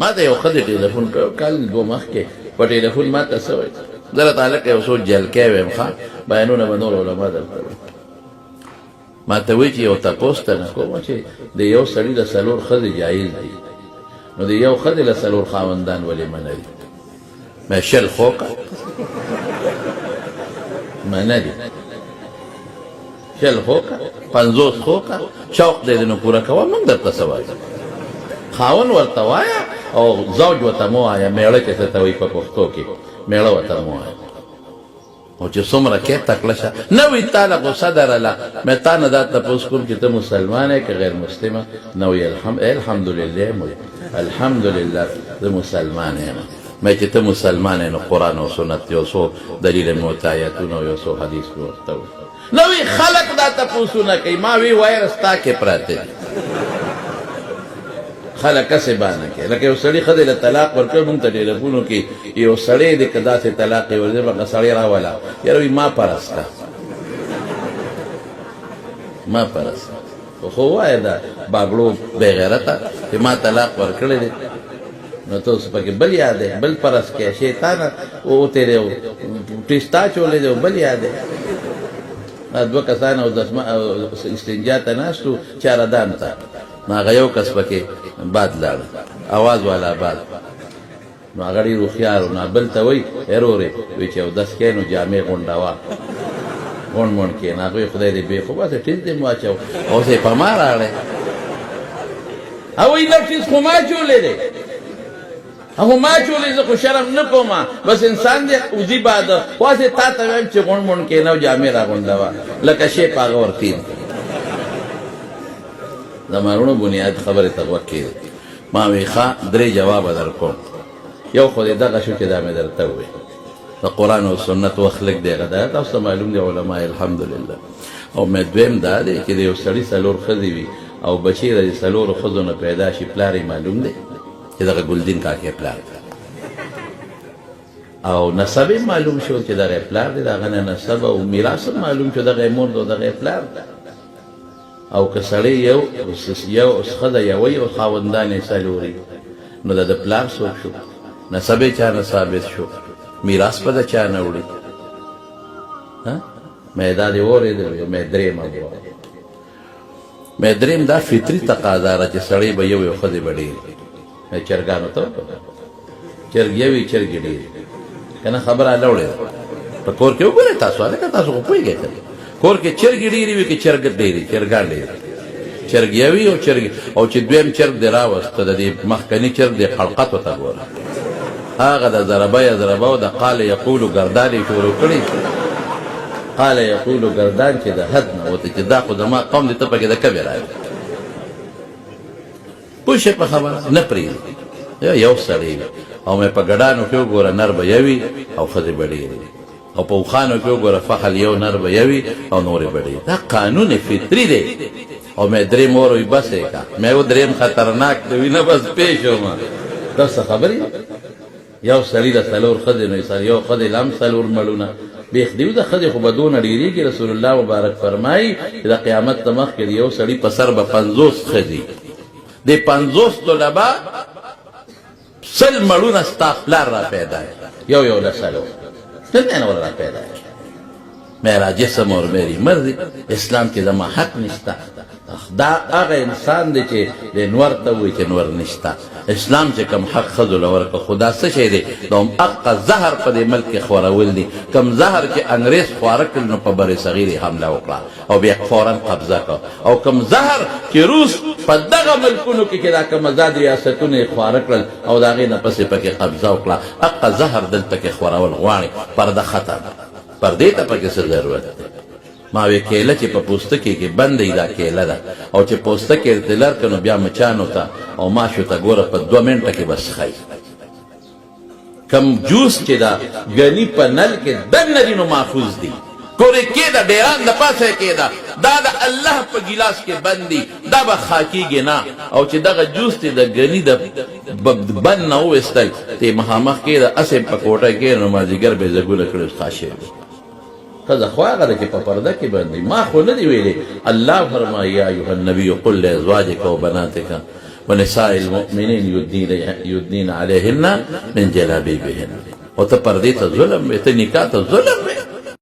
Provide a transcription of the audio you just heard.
ما ته یو ښځې ټیلیفون کړو کال دوه مخکې په ټیلیفون ما ته څه وایي، زه راته هلکه یو څو جلکی ویم، ښه بیانونه به نور علما درته وایي. ما ته وایي چې یو تپوس ته نه کوم چې د یو سړي له څلور ښځې جایز دي، نو د یو ښځې له څلور خاوندان ولې منه دي؟ مې شل خو که منه دي، 20 خو که 50 خو که، شوق دې نو پوره کوه، موږ درته څه وایو؟ خاوند ورته وایه او زوج ورته مه وایه، مېړه چې څه ته وایي په پښتو کې، مېړه ورته مه وایه. او چې څومره کې تکړه شه، نه وي تا له غوسه درله. مې تا نه دا تپوس کوم چې ته مسلمان یې که غیر مسلمه؟ نه وي الحمدلله مو الحمدلله زه مسلمان یم. مې چې ته مسلمان یې نو قرآن او سنت یو څو دلیل مې ورته آیتونه او یو څو حدیث مې ورته وویل. نه وي خلک دا تپوسونه کوي، ما وی وایرس تا کې پراته دي، خلک هسې بانه کوي. لکه یو سړي ښځې له طلاق ورکړ، مونږ ته ټیلیفونو کې یو سړی دی که داسې طلاق یې ورځي هغه سړی راوله، یاره وایي ما پرسته، ما پرسته. خو وایه دا باګړو بې غیرته چې ما طلاق ورکړی دی، نو ته اوس پکې بل یاد دی، بل پرس کې شیطانه وتې دی، ټیستا چولې دی، بل یاد دی. دا دوه کسان او دسمه استنجا ته ناست وو چاردان ته، نو هغه یو کس پکې باد لاړ، اواز والا باد، نو هغه ډېر هوښیار و، نو بل ته وایي ای رورې، وایي چې اودس کوې نو جامې غونډوه، غونډ مونډ کې. نو هغوی خدای دې بې خو بس ټیز دې واچو اوس یې په ما راغلی، او وایي نه ټیز خو ما چولی دی، هغه ما چولې، زه خو شرم نه کوم، بس انسان دی وځي باد، خو هسې تا ته وایم چې غونډ مونډ کښېنه او جامې راغونډوه، لکه شی په هغه ورتېر کړي. زما وروڼو بنیاد خبرې ته غوږ کښېږدئ. ما وی ښه درې جوابه در کوم، یو خو دې دغه شو چې دا مې درته وویل د قرآن او سنت وخت لږ دی، هغه دا تاسو ته معلوم دی علما الحمدلله. او مې دویم دا دی چې د یو سړي څلور ښځې وي او بچی د څلورو ښځو نه پیدا شي، پلار یې معلوم دی چې دغه ګلدین کاکې پلار دی، او نسب یې معلوم شو چې دغه پلار دی، د هغه نه نسب او میراث هم معلوم شو، دغه مور دی او دغه پلار دی. او که سړی یو یو ښځه یوه او خاوندان یې څلوري، نو د ده پلار څوک شو؟ نسب یې چا نه ثابت شو؟ میراث به د چا نه وړي؟ مې دا دې واورېدل؟ مې درېیم ووایم، مې درېیم دا فطري تقاضا ده چې سړی به یو یو ښځې به ډېر مې چرګانو ته وکړه، چرګ یوې چرګې ډېرې که نه خبره لوړې ده. په کور کې وګورئ تاسو، هلکه تاسو خو پوهېږئ که کور کې چرګې ډېرې وي که چرګ ډېرې، چرګان ډېرې، چرګ یوې او چرګ، او چې دویم چرګ دې راوست د دې مخکني چرګ دې خړقت ورته ګوره، هغه د ضربه یضربه او د قال یقول ګردان یې شروع کړي، قال یقول ګردان چې د حد نه وته چې دا خو زما قوم دی، ته پکې د کمې راوي، پوه شې په خبره نه پرېږدي. یو سړی وي او مې په ګډانو کې وګوره نر به یوي او ښځې به ډېرې وي، او په اوښانو کې وګوره فحل یو نر به یوي او نورې به ډېرې، دا قانون فطري دی. او مې درې مور وي بس یې کا، مې و درېیم خطرناک دی وي نه بس پېښ شوم. دا څه خبرې؟ یو سړي له څلور ښځې نو سر یو ښځې له هم څلور مړونه بېخ دیو د ښځې خو به دونه ډېرېږي. رسول الله مبارک فرمایي چې د قیامت نه مخکې د یو سړي په سر به 50 ښځې، د 50 له به 100 مړونه ستا پلار را پیدا یو یو له سلو څنګه نه را پیدا. میرا جسم اور میری مرضی، اسلام کې زما حق نشته. دا هغه انسان دی چې د نور ته وایي چې نور نشته. اسلام چې کوم حق ښځو له ورکړ، خو دا څه شی دی؟ د هم حق زهر په دې ملک کې خورول دي. کوم زهر چې انګرېز خواره کړل نو په بر صغیر یې حمله وکړه او بیا فورا قبضه کړ، او کوم زهر چې روس په دغه ملکونو کې چې دا کوم ازاد ریاستونه یې خواره کړل او د هغې نه پس یې پکې قبضه وکړه، حق زهر دلته کې خورول غواړي. پرده ختم، پردې ته پکې څه ضرورت دی؟ ما وی کیله چې په پوستکي کې بنده دا کیله ده، او چې پوستکی ترې لر که نو بیا مچانو ته او ماشو ته ګوره په 2 منټه کې بس ښایي. کم جوس چې دا غني په نل کې دننه دي نو ماخوذ دي، کورې کېده ډېران د پاسه یې کېده، دا د الله په ګیلاس کې بند دي، دا به خاکېږي نه. او چې دغه جوس چې د غني د بند نه وویستل ته مخامخ کېده، هسې په کوټه کې نو مازدیګر به یې ځګونه کړي اوس خا شوی. ښځه خو هغه ده چې په پرده کې بندي، ما خو نه دی ویلي. الله فرمایي یا ایها النبي قل لازواجک وبناتک. ونساء المؤمنین یدنین علیهن من جلابیبهن. او ته پردې ته ظلم وې، ته نکاح ته ظلم وې.